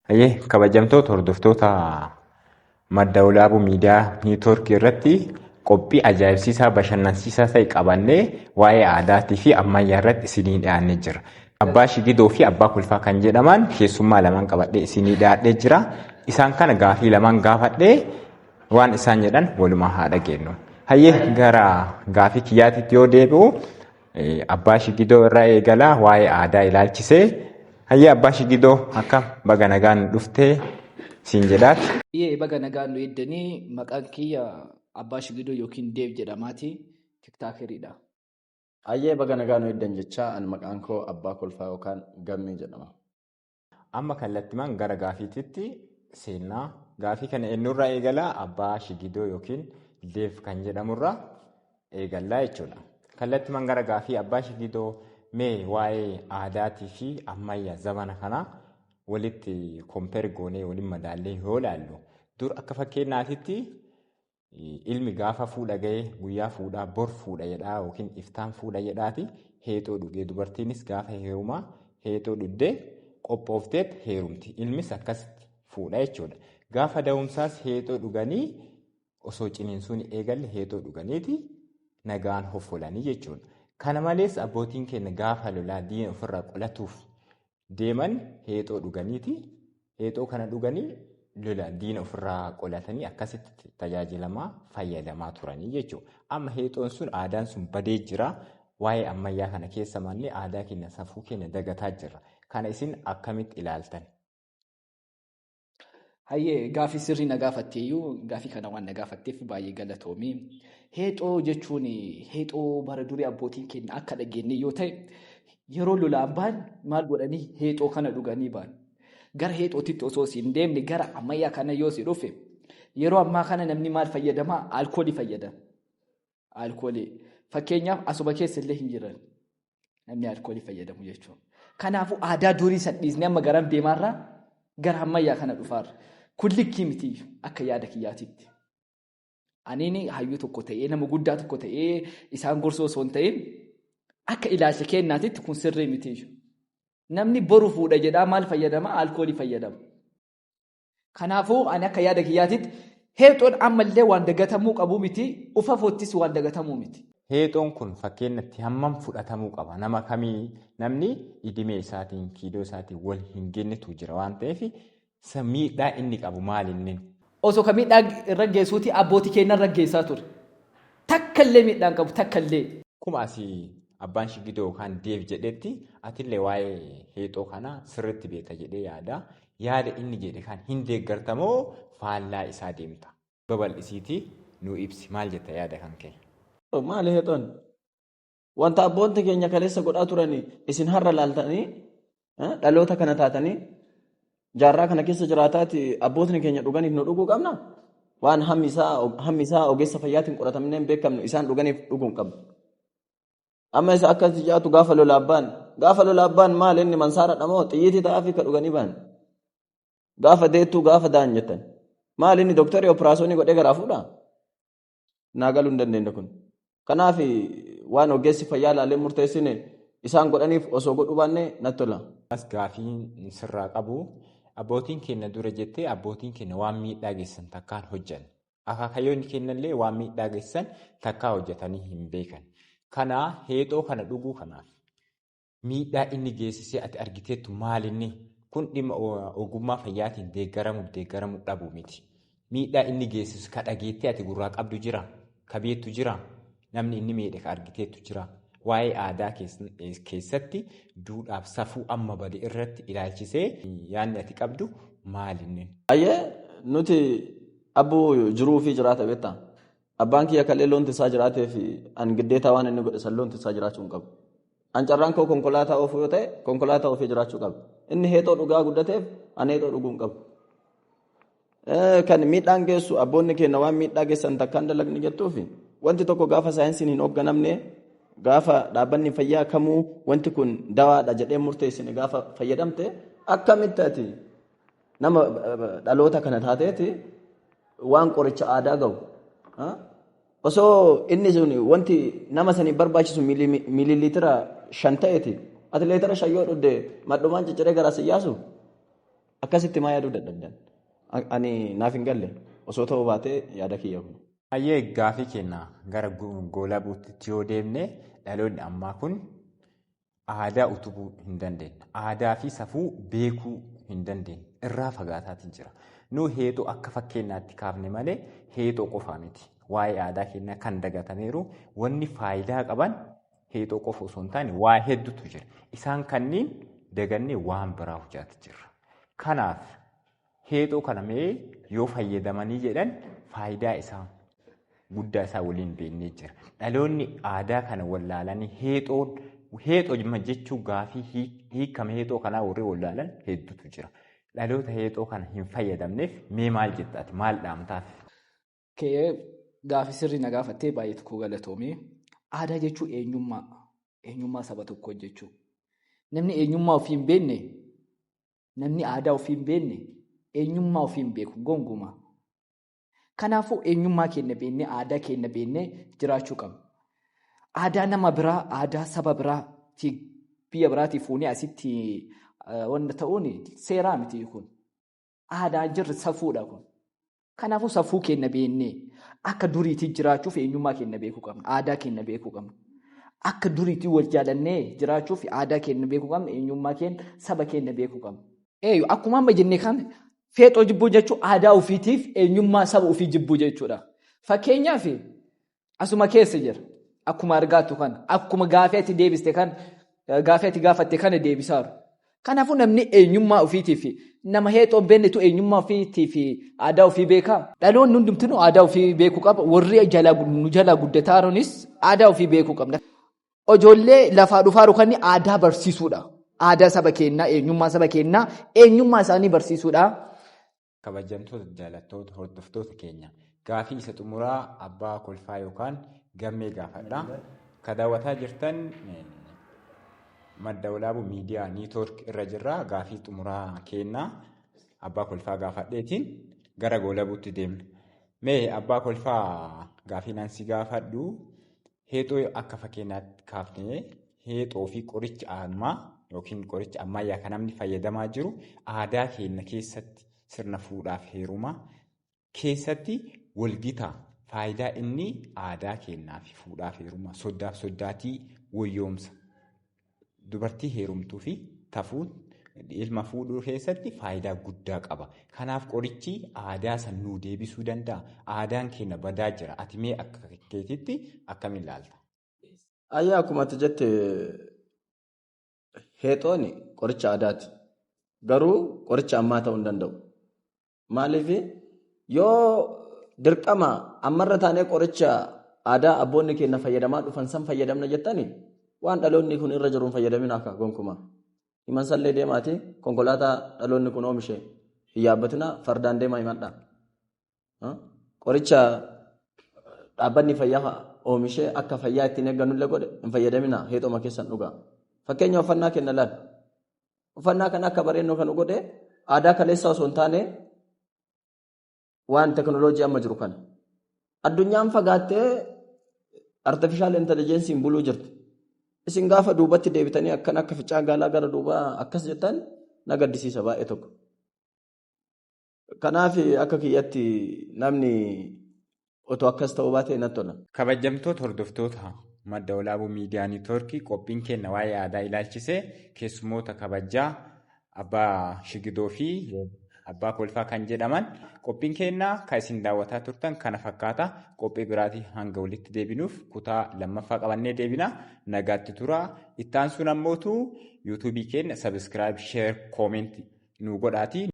Hayyee kabajamtoota hordoftoota Madda Walaabuu Miidiyaa Niitoorkii irratti qophii ajaa'ibsiisaa bashannansiisaa ta'e qabannee waa'ee aadaatii fi ammayyaa irratti isinii dhiyaannee jira. Abbaa Shigidoo fi Abbaa Kolfaa kan jedhaman keessummaa lamaan qabadhee isinii dhiyaadhee jira. Isaan kana gaafii lamaan gaafadhee waan isaan jedhan walumaa haa dhageenyu. Hayyee gara gaafii kiyyaatitti yoo deebi'u Abbaa Shigidoo irraa eegalaa waa'ee aadaa ilaalchisee. Hayyee Abbaa Shigidoo, akkam, baga nagaan dhuftee siin jedhaati. Iyyee, baga nagaan nu eeddanii. Maqaan kiyya Abbaa Shigidoo yookiin Deev jedhamaati. TikTokeriidha. Hayyee, baga nagaa nu eeddan jechaa, an maqaan koo Abbaa Kolfaa yookaan Gammee jedhama. Amma kallattimaan gara gaafiititti seennaa. Gaafii kana eenyurraa eegalaa? Abbaa Shigidoo yookiin Deev kan jedhamurraa eegallaa jechuudha. Kallattimaan gara gaafii Abbaa Shigidoo, mee waa'ee aadaatii fi ammayyaa zamana kanaa walitti compare goonee, waliin madaallee yoo ilaallu, dur akka fakkeenyaatitti ilmi gaafa fuudha ga'ee guyyaa fuudhaa bor fuudha jedhaa yookiin iftaan fuudha jedhaati heexoo dhugee, dubartiinis gaafa heerumaa heexoo dhugdee qophoofteet heerumti. Ilmis akkasitti fuudha jechuudha. Gaafa da'umsaas heexoo dhuganii, osoo ciniinsuun eegalle heexoo dhuganiiti nagaan hoffolanii jechuudha. Kana malees abbootiin keenya gaafa lolaa diina ofirraa qolatuuf deeman heexoo dhuganiiti. Heexoo kana dhuganii lola diina ofirraa qolatanii akkasitti tajaajilamaa fayyadamaa turanii jechuudha. Amma heexoon sun, aadaan sun badee jira. Waa'ee ammayyaa kana keessa mannee aadaa keenya, safuu keenya dagataa jirra. Kana isin akkamitti ilaaltan? Hayyee, gaafii sirrii na gaafatteeyyuu, gaafii kana waan na gaafatteef baay'ee galatoomi. Heexoo jechuun heexoo bara durii abbootiin keenya akka dhageenye yoo ta'e, yeroo lolaan ba'an maal godhanii? Heexoo kana dhuganii ba'an. Gara heexootitti osoo hin deemne, gara ammayyaa kana yoo si dhufe, yeroo ammaa kana namni maal fayyadamaa? Alkoolii fayyadama. Alkoolii. Fakkeenyaaf, asuma keessa illee hin jiran namni alkoolii fayyadamu jechuudha. Kanaafuu aadaa durii san dhiisnee amma garam deemaarraa? Gara ammayyaa kana dhufaarra. Kun likkii miti akka yaada kiyyaatitti. Aniin hayyuu tokko ta'ee, nama guddaa tokko ta'ee isaan gorsoo osoo hin ta'in, akka ilaalcha kennaatitti kun sirrii miti. Namni boru fuudha jedhaa maal fayyadama? Alkoolii fayyadama. Kanaafuu ani akka yaada kiyyaatitti heexoon ammallee waan dagatamuu qabu miti, ufafoottis waan dagatamuu miti. Heexoon kun fakkeenyatti hammam fudhatamuu qaba? Nama kamii, namni idimee isaatiin, kiiloo isaatiin wal hin gennetu jira waan ta'eef, miidhaa inni qabu maal inni? Osoo ka miidhaa irra geessuuti abbootii keenya irra geessaa ture. Takka illee miidhaan qabu, takka illee. Akkuma asii Abbaan Shigidoo yookaan Deef jedhetti, atillee waa'ee heexoo kana sirriitti beekta jedhee yaada. Yaada inni jedhe kan hin deeggartamoo faallaa isaa deemta? Babal'isiitii nu ibsi, maal jetta yaada kan kee? Maali heexoon? Wanta abboonni keenya kaleessa godhaa turanii isin har'a laaltanii, dhaloota kana taatanii jaarraa kana keessa jiraataati, abbootni keenya dhuganiif nu dhuguu qabna? Waan hammi isaa ogeessa fayyaatiin qoratamnee hin beekamnu isaan dhuganiif dhuguu hin qabnu. Amma isa akkas jaatu, gaafa lola abbaan maal inni mansaara dhamoo xiyyiitii ta'aa fi ka dhuganii ba'an. Gaafa deettuu, gaafa da'an jettan. Maal inni dooktarri operaasyoonii godhee garaa fuudhaa? Naa galuu hin dandeenye kun. Kanaaf waan ogeessi fayyaa ilaalee murteessine isaan godhaniif osoo godhuu baanne natti tola. As gaafiin sirraa qabu, abbootiin keenya dura jettee, abbootiin keenya waan miidhaa geessan takkaan hojjan. Akaakayyoonni keenyallee waan miidhaa geessan takkaa hojjetanii hin beekan. Kana heexoo kana dhuguu kanaaf miidhaa inni geessisee ati argiteettu maalinni? Kun dhimma ogummaa fayyaatiin deeggaramuuf deeggaramuu dhabuu miti. Miidhaa inni geessisu ka dhageettee ati gurraa qabdu jira? Ka beektu jira? Namni inni miidhe ka argiteettu jira? Waa'ee aadaa keessatti duudhaaf safuu amma bade irratti ilaalchisee yaadni ati qabdu maalinni? Ayyee, nuti abbuu jiruu fi jiraata beektaa? Abbaan kiyya kalee loon tisaa jiraatee fi an giddeetaa waan inni godhe san loon tisaa jiraachuu hin qabu. An carraan koo konkolaataa oofuu yoo ta'e, konkolaataa oofee jiraachuu qaba. Inni heexoo dhugaa guddateef an heexoo dhuguu hin qabu. Kan miidhaan geessu, abboonni keenya waan miidhaa geessan takkaan dalagni jettuufi, wanti tokko gaafa saayinsiin hin hoogganamne, gaafa dhaabbanni fayyaa kamuu wanti kun dawaadha jedhee murteessine gaafa fayyadamte, akkamitti ati nama dhaloota kana taateeti waan qoricha aadaa ga'u? Osoo inni sun wanti nama saniif barbaachisu miililiitira 5 ta'eeti, ati leetira 5 yoo dhugde madhumaan cicciree garaa si yaasu. Akkasitti maa yaaduu dadhabdan? Ani naaf hin galle osoo ta'uu baatee yaada kiyya kun. Hayyee, gaafii keenya gara goolabuutti yoo deemne, dhaloonni ammaa kun aadaa utubuu hin dandeenye. Aadaa fi safuu beekuu hin dandeenye. Irraa fagaataatiin jira. Nu heexoo akka fakkeenyaatti kaafne malee heexoo qofaa miti. Waa'ee aadaa keenyaa kan dagatameeru wanni faayidaa qaban heexoo qofa osoo hin taane waa hedduutu jira. Isaan kanneen dagannee waan biraa hojjaa jirra. Kanaaf heexoo kana mee yoo fayyadamanii jedhan faayidaa isaa guddaa isaa waliin beeknee jira. Dhaloonni aadaa kana wallaalanii heexoon heexoo jechuu gaafii hiikama heexoo kanaa warri wallaalan hedduutu jira. Dhaloota heexoo kana hin fayyadamneef mee maal jettaati? Maal dhaamtaaf? Gaafii sirrii na gaafattee baay'ee tokko galatoomee. Aadaa jechuun eenyummaa. Eenyummaa saba tokkoo jechuudha. Namni eenyummaa ofii hin beekne, namni aadaa ofii hin beekne, eenyummaa ofii hin beeku gonkumaa. Kanaafuu eenyummaa keenya beeknee, aadaa keenya beeknee jiraachuu qabna. Aadaa nama biraa, aadaa saba biraa, biyya biraatii fuunee asitti wanta ta'uun seeraa miti kun. Aadaa jirri safuudha kun. Kanaafuu safuu keenya beeknee akka duriitii jiraachuuf eenyummaa keenya beekuu qabna. Aadaa keenya beekuu qabna. Akka duriitii wal jaalannee jiraachuuf aadaa keenya beekuu qabna. Eenyummaa keenya, saba keenya beekuu qabna. Eeyyu, akkuma amma jennee kan feexoo jibbuu jechuun aadaa ofiitiif eenyummaa saba ofii jibbuu jechuudha. Fakkeenyaaf asuma keessa jira. Akkuma argaattu kana, akkuma gaafii ati deebiste kana, gaafii ati gaafatte kana deebisaaru. Kanaafuu namni eenyummaa ofiitiif, nama heexoo hin beeknetu eenyummaa ofiitiif aadaa ofii beekaa? Dhaloonni hundumtinuu aadaa ofii beekuu qaba. Warri nu jalaa guddataa jiranis aadaa ofii beekuu qabna. Ijoollee lafaa dhufaaru kan aadaa barsiisuudha. Aadaa saba keenyaa, eenyummaa saba keenyaa, eenyummaa isaanii barsiisuudha. Kabajamtoota, jaalattoota, hordoftoota keenya, gaafii isa xumuraa abbaa kolfaa yookaan gammee gaafadha. Ka daawwataa jirtan Madda Walaabuu Miidiyaa Network irra jirra. Gaafii xumuraa kennaa abbaa kolfaa gaafadheetiin gara goolabuutti deemna. Mee abbaa kolfaa, gaafii nan si gaafadhu, heexoo akka fakkeenyaatti kaafnee, heexoo fi qoricha ammaa yookiin qoricha ammayyaa kan namni fayyadamaa jiru aadaa keenya keessatti sirna fuudhaaf heerumaa keessatti walgitaa faayidaa inni aadaa keenyaa fi fuudhaaf heerumaa soddaaf soddaatii wayyoomsa dubartii heerumtuu fi tafuu ilma fuudhuu keessatti faayidaa guddaa qaba. Kanaaf qorichi aadaa san nuu deebisuu danda'a. Aadaan keenya badaa jira. Ati mee akka keetitti akkamiin ilaalta? Ayyaa, akkuma ati jette heexoon qoricha aadaati. Garuu qoricha ammaa ta'uu hin danda'u. Maaliif yoo dirqama ammarra taanee qoricha aadaa abboonni keenya fayyadamaa dhufan san fayyadamna jettani, waan dhaloonni kun irra jiru hin fayyadamin akka gonkumaa. Himan sallee deemaati konkolaataa dhaloonni kun oomishe hin yaabbatina, fardaan deemaa himadha. Qoricha dhaabbanni fayyaa oomishee akka fayyaa ittiin eeggannullee godhe hin fayyadamina, heexoma keessan dhugaa. Fakkeenya uffannaa kenna laal. Uffannaa kana akka bareennu kan godhe aadaa kaleessaa osoo hin taane waan teknooloojii amma jiru kana. Addunyaan fagaattee artificial intelligence'n buluu jirti. Isin gaafa duubatti deebitanii akkan akka ficcaan gaalaa gara duubaa akkas jettan na gaddisiisa baay'ee tokko. Kanaaf akka kiyyatti namni otoo akkas ta'uu baate natti tola. Kabajamtoota hordoftoota Madda Walaabuu Miidiyaa Network, qophiin keenya waa'ee aadaa ilaalchisee keessummoota kabajaa abbaa Shigidoo fi abbaa kolfaa kan jedhaman, qophiin keenya kan isin daawwataa turtan kana fakkaata. Qophii biraatii hanga walitti deebinuuf kutaa lammaffaa qabannee deebina. Nagaatti tura. Itti aansuun ammootu yuutuubii keenya subscribe, share, comment nu godhaati.